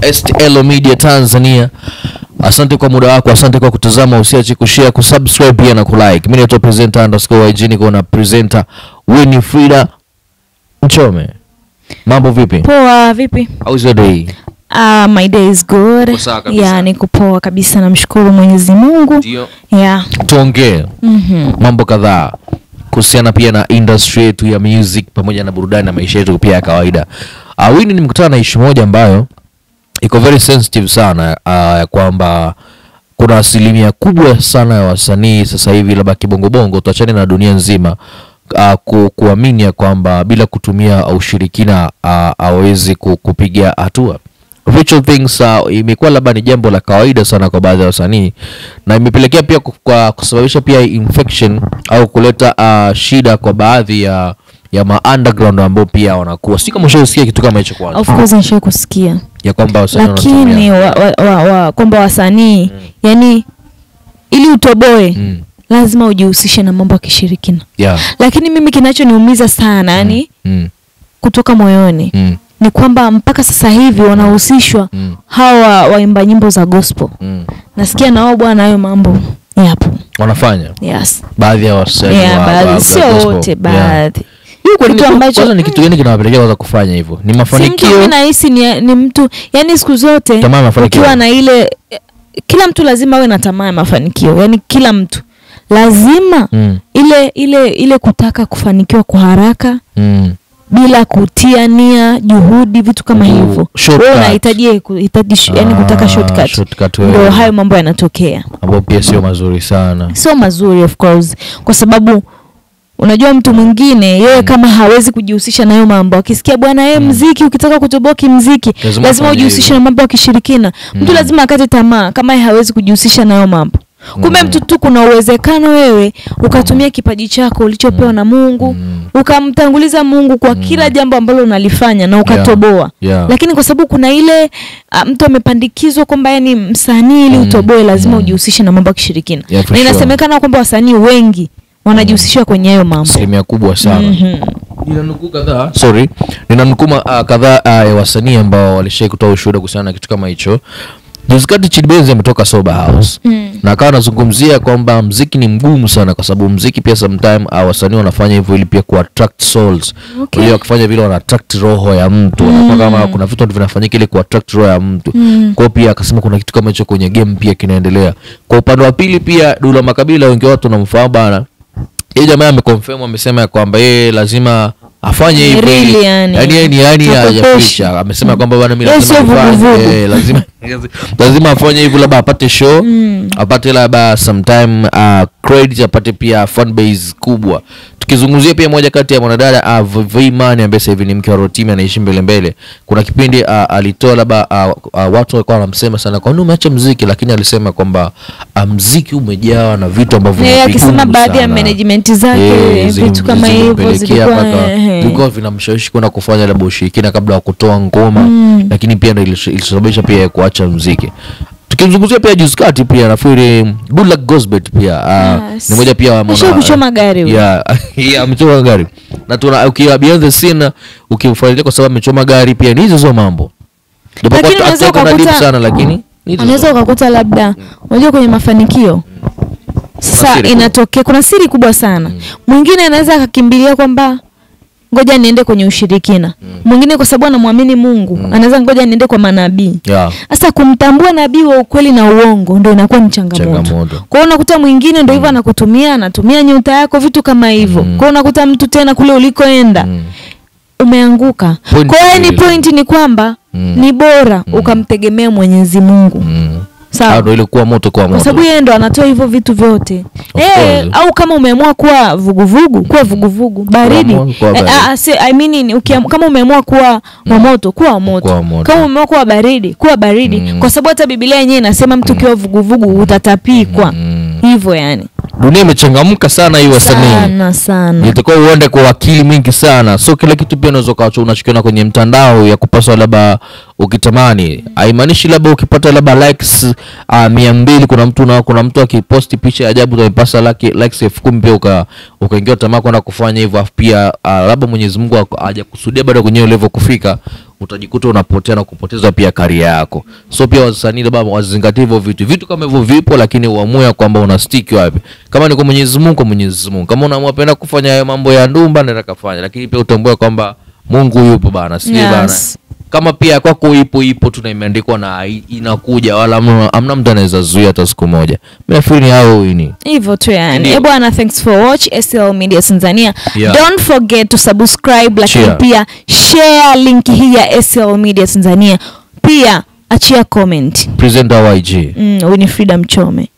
STL Media Tanzania. Asante kwa muda wako, asante kwa kutazama, usiache kushare, kusubscribe pia na kulike. Mimi naitwa presenter_IG, niko na presenter Winifrida Mchome. Mambo vipi? Poa, vipi? How's your day? My day is good. Yeah, niko poa kabisa, namshukuru Mwenyezi Mungu. Ndio. Yeah. Tuongee mambo kadhaa kuhusiana pia na industry yetu ya music pamoja na burudani na maisha yetu pia ya kawaida. Winnie, nimekutana na issue moja ambayo iko very sensitive sana, ya kwamba kuna asilimia kubwa sana ya wasanii sasa hivi labda kibongo bongo, tuachane na dunia nzima, kuamini ya kwamba bila kutumia ushirikina hawezi kupiga hatua. Ritual things imekuwa labda ni jambo la kawaida sana kwa baadhi ya wasanii, na imepelekea pia kwa kusababisha pia infection au kuleta shida kwa baadhi ya ma underground ambao pia wanakuwa. Si kama ushaisikia kitu kama hicho kwanza? Of course nishawahi kusikia. Ya kwamba wasanii Lakini wanatumia. Kwamba wasanii, yani ili utoboe lazima ujihusishe na mambo ya kishirikina. Lakini mimi kinachoniumiza sana, yani kutoka moyoni, ni kwamba mpaka sasa hivi wanahusishwa hawa waimba nyimbo za gospel. Nasikia na wao bwana hayo mambo yapo. Wanafanya? Yes. Baadhi ya wasanii Yeah, baadhi, wa sio gospel. wote, baadhi. Hiyo kwa Kitu nini ambacho kwanza ni kitu gani kinawapelekea kwanza kufanya hivyo? Ni Si mtu, mafanikio? mimi nahisi ni mtu, yani siku zote Tamaa ya mafanikio. ukiwa na ile, kila mtu lazima awe na tamaa ya mafanikio. Yani kila mtu lazima ile kutaka kufanikiwa kwa haraka bila kutia nia, juhudi, vitu kama hivyo. Shortcut. Wewe unahitaji kuhitaji yani kutaka shortcut. Shortcut Ndio wewe. hayo mambo yanatokea. Ambayo pia sio mazuri sana. Sio mazuri of course, kwa sababu unajua mtu mwingine yeye kama hawezi kujihusisha na hayo mambo, akisikia bwana yeye mziki, ukitaka kutoboa kimziki Lazima lazima ufanye ujihusishe hivyo. na mambo ya kishirikina. Mtu lazima akate tamaa kama yeye hawezi kujihusisha na hayo mambo. Kumbe mtu tu kuna uwezekano wewe ukatumia kipaji chako ulichopewa na Mungu, ukamtanguliza Mungu kwa kila jambo ambalo unalifanya na ukatoboa. Lakini kwa sababu kuna ile mtu amepandikizwa kwamba yani msanii ili utoboe lazima ujihusishe na mambo ya kishirikina. Yeah, for Na sure. inasemekana kwamba wasanii wengi wanajihusisha kwenye hayo mambo. Asilimia kubwa sana. Nina nukuu kadhaa. Sorry. Nina nukuu kadhaa ya wasanii ambao walishai kutoa ushuhuda kuhusiana na kitu kama hicho. Juzi kati Chidi Benz ametoka Sober House. Na akawa anazungumzia kwamba mziki ni mgumu sana, kwa sababu mziki pia sometime wasanii wanafanya hivyo ili pia ku-attract souls. Ili wakifanya vile wana attract roho ya mtu. Wanakuwa kama kuna vitu vinafanyika ili ku-attract roho ya mtu. Kwa hiyo pia akasema kuna kitu kama hicho kwenye game pia kinaendelea. Kwa upande wa pili pia Dula Makabila, wengi watu wanamfahamu bana. Yeye jamaa ameconfirm, amesema kwamba yeye lazima afanye hivyo Really, yani. Yani yeye ni yani Hakupeshi. hajaficha. Amesema kwamba bwana mimi Yeye lazima sio nifanye. vuguvugu. Lazima afanye hivyo, labda apate show, apate labda sometime credit, apate pia fan base kubwa. Tukizungumzia pia moja kati ya mwanadada Vimani ambaye sasa hivi ni mke wa Rotimi, anaishi mbele mbele. Kuna kipindi alitoa labda watu walikuwa wanamsema sana kwa nini umeacha muziki, lakini alisema kwamba muziki umejawa na vitu ambavyo Yeye ni akisema vigumu baadhi ya sana. management zake, vitu kama hivyo Zilimpelekea zilikuwa, mpaka vilikuwa vinamshawishi kwenda kufanya labda ushirikina kabla ya kutoa ngoma, lakini pia ndio ilisababisha pia kuacha muziki. Tukimzungumzia pia juzi kati pia nafikiri Good Luck Gozbert pia ni moja pia wa Ameshawahi kuchoma gari huyo. Yeah, amechoma gari. Na tuna ukiwa behind the scene ukimfuatilia, kwa sababu amechoma gari pia ni hizo hizo mambo. Japokuwa Lakini unaweza hatuko na deep ukakuta sana, lakini ni hizo unaweza hizo. ukakuta labda unajua kwenye mafanikio sasa siri kubwa. inatokea kuna siri kubwa sana. Mwingine anaweza akakimbilia kwamba ngoja niende kwenye ushirikina. Mwingine kwa sababu anamwamini Mungu, anaweza ngoja niende kwa manabii. Sasa kumtambua nabii wa ukweli na uongo ndio inakuwa ni changamoto. Changamoto. Kwa hiyo unakuta mwingine ndio hivyo anakutumia, anatumia nyota yako, vitu kama hivyo. Kwa hiyo unakuta mtu tena kule ulikoenda umeanguka. Point Kwa hiyo ni mbili. point ni kwamba ni bora ukamtegemea Mwenyezi Mungu. Sawa. Ndio ile kuwa moto kwa Kwa moto. sababu yeye ndo anatoa hivyo vitu vyote. Of course. Au kama umeamua kuwa vuguvugu, kuwa vuguvugu, baridi. Kuwa kuwa baridi. I mean, kama umeamua kuwa wa moto, kuwa wa moto. Kuwa wa moto. Kama umeamua kuwa baridi, kuwa baridi. Kwa sababu hata Biblia yenyewe inasema mtu ukiwa vuguvugu utatapikwa. Hivyo yani. Dunia imechangamka sana hii wasanii. Sana sana. Itakuwa uende kwa akili mingi sana. So kila kitu pia unaweza ukawa unachokiona kwenye mtandao ya kupaswa labda ukitamani. Haimaanishi labda ukipata labda likes 200, kuna mtu akiposti picha ya ajabu utaipasa likes 10,000 pia ukaingia tamaa kwenda kufanya hivyo, afu pia labda Mwenyezi Mungu hajakusudia bado kwenye level kufika, Utajikuta unapotea na kupoteza pia career yako. So pia wasanii labda wazingatie hivyo vitu. Vitu kama hivyo vipo, lakini uamue kwamba una stick wapi. Kama ni kwa Mwenyezi Mungu, kwa Mwenyezi Mungu. Kama unaamua penda kufanya hayo mambo ya ndumba, nenda kafanya. Lakini pia utambue kwamba Mungu yupo bana, si bana. Kama pia kwako ipo tu na imeandikwa na inakuja, wala hamna mtu anaweza zuia hata siku moja. Mimi nafikiri ni hao ini. Hivyo tu yani. Eh bwana, thanks for watch SL Media Tanzania. Don't forget to subscribe, lakini pia share link hii ya SL Media Tanzania. Pia achia comment. Presenter YG. Winifrida Mchome.